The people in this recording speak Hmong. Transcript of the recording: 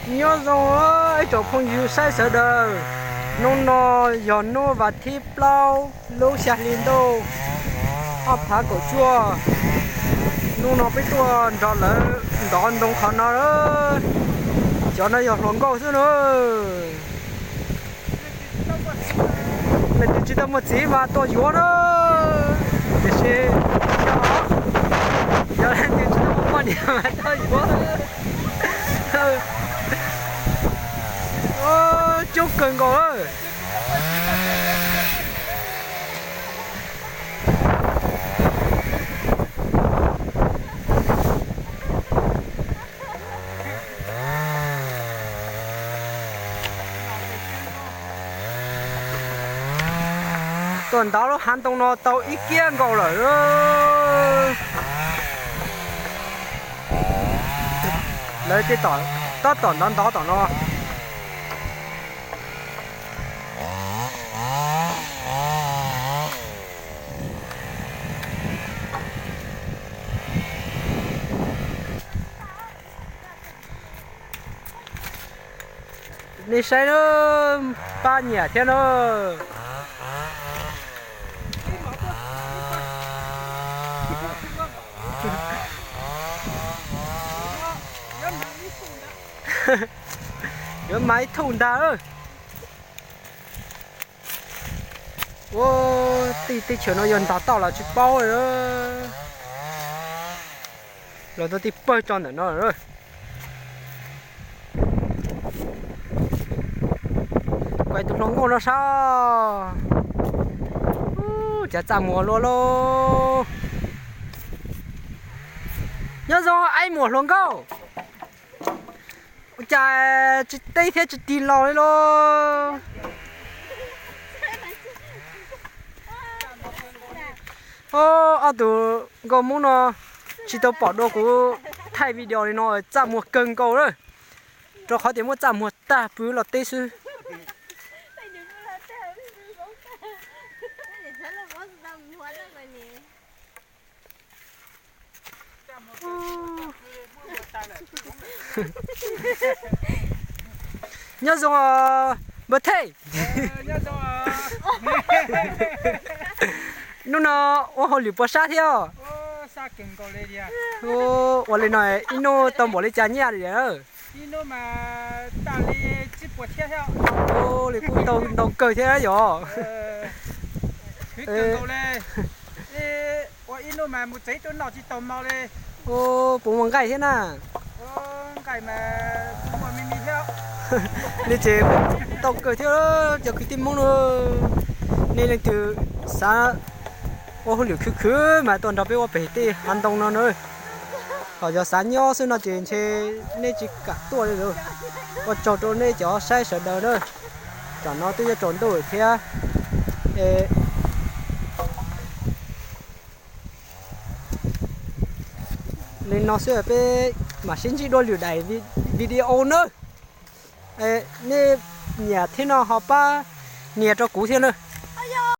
Nyob zoo ib tsoom phooj ywg saib sawv daws, hnub no yog hnub vas thib plaub lub xya hli ntuj ob phav kaum cuaj. Hnub no peb tuaj nrog lawv ntov ntoo qhov no. Cov no yog hluas nkauj xwb na. Leej twg tsis tau muaj txiv mas tuaj yuav na, tiam sis yog leej twg tsis tau muaj poj niam mas tuaj yuav. Coob kawg nkaus lawm. Tuaj ntov lub hav ntoo no tau ib kiab nkaus lawm. Lawv tab tom ntov ntov tom no. Nej saib na, pab nyiam thiab na. Yuav mas ib thum ntag. Ua, tej teb chaws no yog ntog toj los tsis paub li. Los tau tej pawg tso ntawm no. Kuv tus hluas nkauj no sab. Cas txaj muag luaj lauj. Nyob zoo ib muam hluas nkauj. Ua cas tsis teb thiab tsis tig los li lauj. Ob tug nkauj Hmoob no tsis tau pom dua kuv thaij video li no, txaj muag kawg nkaus lawm, rau qhov tias muab txaj muag tag pw los teb xwb. Nyob zoo npawg Thej. Hnub no ua hauj lwm puas sab thiab? Ua li no ib hnub tau npaum li cas nyiaj li? Li kuj tau ntau kawg thiab yom. Puas muaj nqaij thiab na? Li ces tau kawg thiab cov kwv tij Hmoob na. Nej leej twg xav ua hauj lwm khwv khwv mas tuaj nrog peb ua pem tej hav ntoo no na. Ho yog xav nyob xwb no ces ntshe nej tsis kam tuaj li lawm. Ua tsaug rau nej cov saib sawv daws na. Tam no twb yuav tsaus ntuj lawm thiab. Li no xwb peb mam sib ntsib dua lwm daim video na. Nej nyiam thiab no ho pab nias rau kuv thiab na.